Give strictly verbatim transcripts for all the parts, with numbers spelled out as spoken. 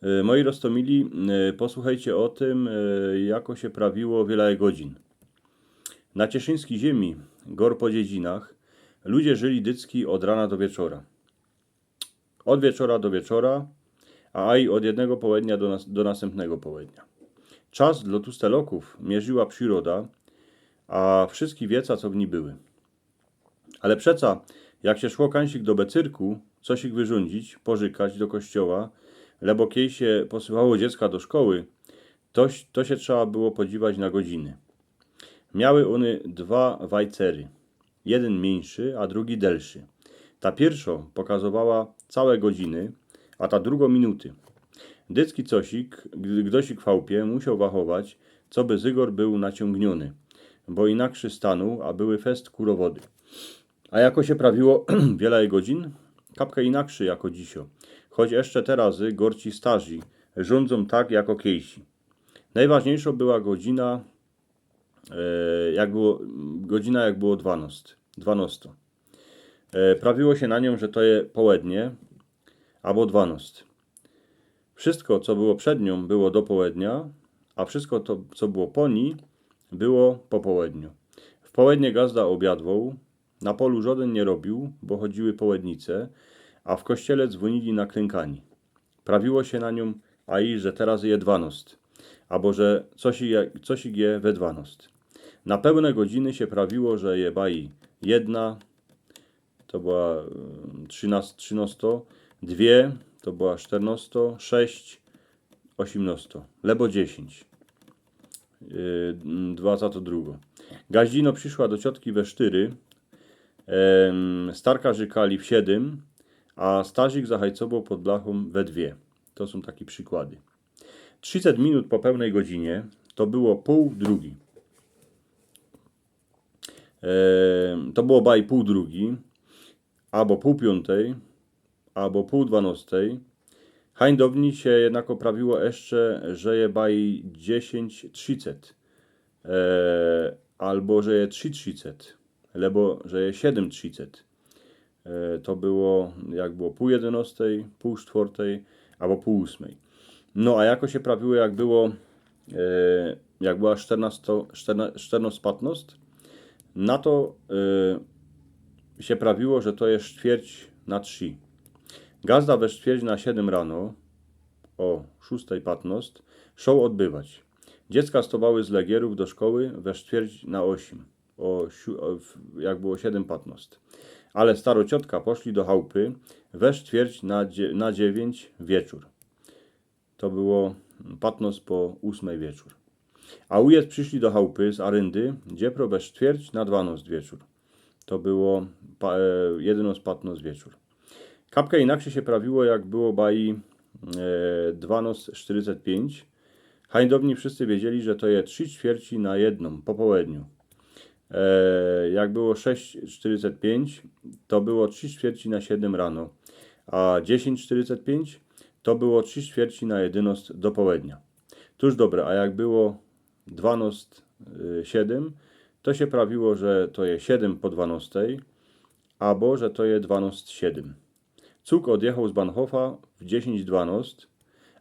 E, Moi roztōmili, e, posłuchejcie ô tym, e, jako sie prawiło wiela godzin. Na cieszyńskij ziemi, gor po Dziedzinach, ludzie żyli dycki ôd rana do wieczora. Ôd wieczora do wieczora, a aj ôd jednego połednia do, nas, do nastympnego połednia. Czas dlŏ tustelokōw mierziła prziroda, a wszyjske wieca, co w nij były. Ale przeca, jak sie szło kańsik do becyrku, cosik wyrzōndzić, porzykać do kościoła, lebo kej sie posyłało dziecka do szkoły, to, to sie trzeba było podziwać na godziny. Miały ône dwa wajcery. Jedyn miyńszy, a drugi delszy. Ta piyrszŏ pokazowała cołke godziny, a ta drugŏ minuty. Dycki cosik, gdy gdosik w chałpie musioł wachować, coby zygor bōł naciōngniōny, bo inakszy stanōł, a były fest kurowody. A jako sie prawiło wiela godzin? Kapka inakszy jako dzisiŏ. Choć jeszcze terazy gorci starzi rządzōm tak jako kejsi. Nojważniyjszŏ była godzina, e, jak było, godzina jak było dwanŏst, dwanŏstŏ. E, prawiło sie na niōm, że to je połednie, abo dwanŏst. Wszysko, co było przed niōm, było do połednia, a wszysko to, co było po nij, było po połedniu. W połednie gazda ôbiadwoł, na polu żŏdyn niy robiōł, bo chodziły połednice, a w kościele dzwōnili na klynkanie. Prawiło sie na niōm, a i, że terazy je dwanŏst, abo że cosik je, cosik je we dwanŏst. Na pełne godziny sie prawiło, że je baji jedna, to była, em, trzynŏst, trzynŏstŏ, dwie, to była szternŏstŏ, sześć, ôziymnŏstŏ, lebo dziesiyńć. Yy, dwa za to drugŏ. Gaździno prziszła do ciotki we sztyry, em, starkarze kali w siedym, a starzik zachajcowoł pod blachōm we dwie. To sōm take przikłady. Trzicet minut po pełnej godzinie to było pōł drugij. Em, to było baj pōł drugij, abo pōł piōntej, abo pōł dwanŏstej. Hańdowni sie jednako prawiło jeszcze, że je baj dziesiyńć trzicet, e, abo że je trzi trzicet, lebo że je siedym trzicet. E, to było, jak było pōł jedynŏstej, pōł sztwortej abo pōł ôsmej. No a jako sie prawiło, jak było, e, jak była szternŏstŏ, szternŏ-, szternŏst patnŏst, na to, e, sie prawiło, że to je sztwierć na trzi. Gazda we sztwierć na siedym rano, ô szōstej patnŏst, szoł ôdbywać. Dziecka stowały z legierōw do szkoły we sztwierć na ôziym. Ô siu-, ô, w-, jak było siedym patnŏst. Ale staro ciotka poszli do chałpy we sztwierć na dzie-, na dziewiyńć wieczōr. To było patnŏst po ôsmej wieczōr. A ujec prziszli do chałpy z aryndy, dziepro we sztwierć na dwanŏst wieczōr. To było pa-, e, jedynŏst patnŏst wieczōr. Kapka inakszyj sie prawiło, jak było baj, e, dwanŏst sztyrycet piyńć. Hańdowni wszyscy wiedzieli, że to je trzi ćwierci na jednōm po połedniu. E, jak było sześć sztyrycet piyńć, to było trzi ćwierci na siedym rano, a dziesiyńć sztyrycet piyńć to było trzi ćwierci na jedynŏst do połednia. Tōż dobre, a jak było dwanŏst, y, siedym, to sie prawiło, że to je siedym po dwanŏstej, abo że to je dwanŏst siedym. Cug ôdjechoł z Bahnhofa w dziesiyńć dwanŏst,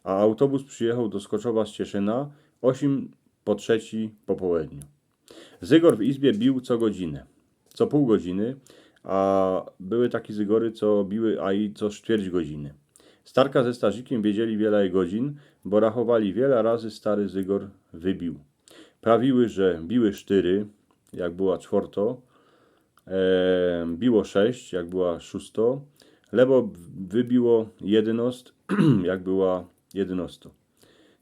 a autobus przijechał do Skoczowa z Cieszyna ôziym po trzeci po połedniu. Zygor w izbie bił co godzinę, co pōł godziny, a były take zygory, co biły, a i co sztwierć godziny. Starka ze starzikiym wiedzieli, wiela je godzin, bo rachowali, wiela razy stary zygor wybił. Prawiły, że biły sztyry, jak była czworto, e, biło sześć, jak była szōsto, lebo wybiło jedynŏst, jak była jedynŏsto,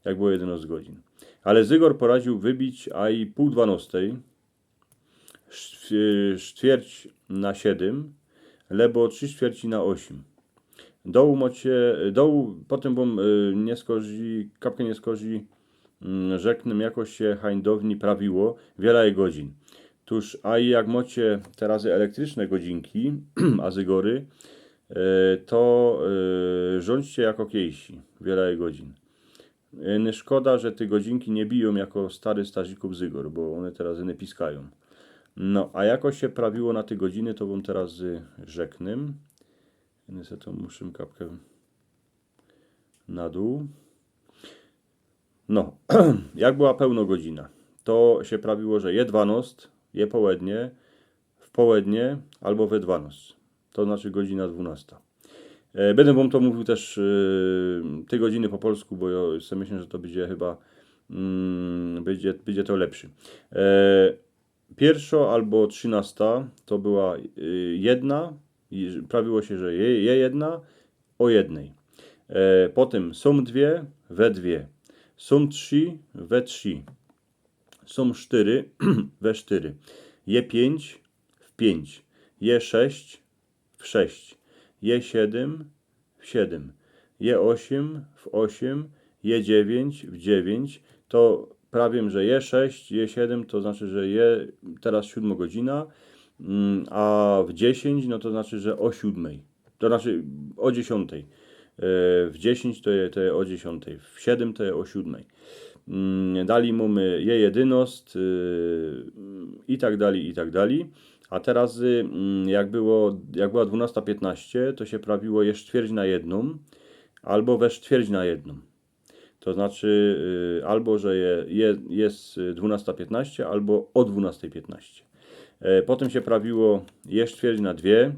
jak było jedynŏst godzin. Ale zygor poradził wybić, a i pōł dwanŏstej, sztw-, sztwierć na siedym, lebo trzi ćwierci na ôziym. Dołu mocie, dołu, potym wōm, y, niy skorzij, kapka niy skorzij, mm, rzeknę, jako sie hańdowni prawiło, wiela je godzin. Tōż, a i jak mocie terazy elektryczne godzinki, a zygory, y, to, y, rządźcie jako kiejsi, wiela je godzin. Y, no szkoda, że te godzinki niy bijōm jako stary starzikōw zygor, bo ône terazy niy piskajōm. No, a jako sie prawiło na te godziny, to wōm terazy rzeknę. Niy se to muszã kapka na dōł. No, jak była pełno godzina, to sie prawiło, że je dwanŏst, je połednie, w połednie abo we dwanŏst. To znaczy godzina dwanŏsta. E, bydã wōm to mówił tyż, e, te godziny po polsku, bo jŏ se myślã, że to bydzie chyba, mm, bydzie, bydzie to lepszy. E, piyrszŏ abo trzynŏsta to była, e, jedna, i prawiło sie, że je, je jedna ô jednyj. E, potym sōm dwie, we dwie. Sōm trzi, we trzi. Sōm sztyry, we sztyry. Je piyńć, w piyńć. Je sześć, w sześć. Je siedym, w siedym. Je ôziym, w ôziym. Je dziewiyńć, w dziewiyńć. To prawiym, że je sześć, je siedym, to znaczy, że je terŏz siódmŏ godzina, mm, a w dziesiyńć, no to znaczy, że ô siódmej. To znaczy ô dziesiōntyj. E, w dziesiyńć to je, to je ô dziesiōntyj, w siedym to je ô siódmej. Mm, dalij mōmy je jedynŏst, y, i tak dalij, i tak dalij. A terŏz, y, mm, jak było, jak była dwanŏsta piytnŏście, to sie prawiło je sztwierć na jednōm abo we sztwierć na jednōm. To znaczy, y, abo że je, je, je, y, dwanŏsta piytnŏście, abo ô dwanŏstyj piytnŏście. E, potym sie prawiło je sztwierć na dwie,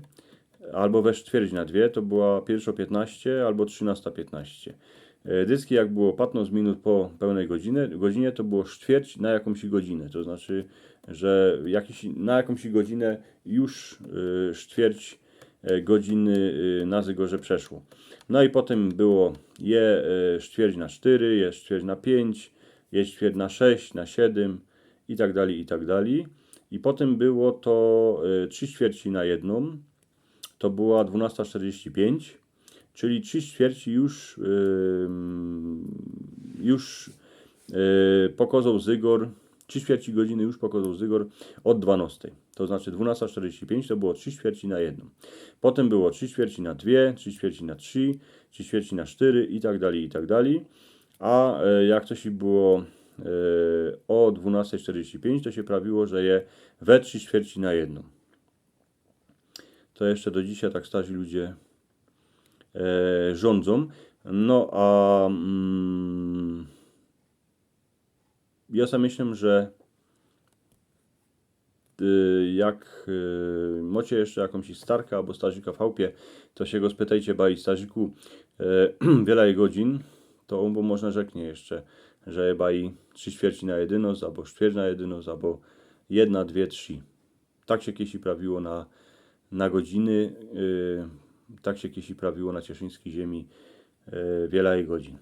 abo we sztwierć na dwie, to była piyrszŏ piytnŏście abo trzynŏsta piytnŏście. E, dyski jak było patnŏst minut po pełnyj godzinie, godzinie, to było sztwierć na jakōmś godzinã. To znaczy, że jakiś, na jakōmś godzinã już, y, sztwierć, e, godziny, y, na zygorze przeszło. No i potym było je, e, sztwierć na sztyry, je sztwierć na piyńć, je sztwierć na sześć, na siedym i tak dalij, i tak dalij. I potym było to, e, trzi sztwierci na jednōm, to była dwanŏsta sztyrdziści piyńć, czyli trzi sztwierci już, ym, już, e, pokŏzoł zygor, trzi sztwierci godziny już pokŏzoł zygor ôd dwanŏstyj. To znaczy dwanŏsta sztyrdziści piyńć to było trzi sztwierci na jednōm. Potym było trzi sztwierci na dwie, trzi sztwierci na trzi, trzi sztwierci na sztyry i tak dalij, i tak dalij. A, e, jak coś było, e, ô dwanŏstyj sztyrdziści piyńć, to sie prawiło, że je we trzi sztwierci na jednōm. To jeszcze do dzisiej tak starzi ludzie, e, rzōndzōm. No a, mm, jŏ se myślã, że, y, jak, y, mŏcie jeszcze jakōmś starka abo starzyka w chałpie, to sie go spytejcie, baj: „Starziku, e, wiela je godzin?” To ôn wōm możno rzeknie jeszcze, że baj trzi sztwierci na jedynŏst, abo sztwierć na jedynŏst, abo jedna, dwie, trzi. Tak sie kiejsi prawiło na, na godziny, y, tak sie kiejsi prawiło na cieszyńskij ziemi, y, wiela je godzin.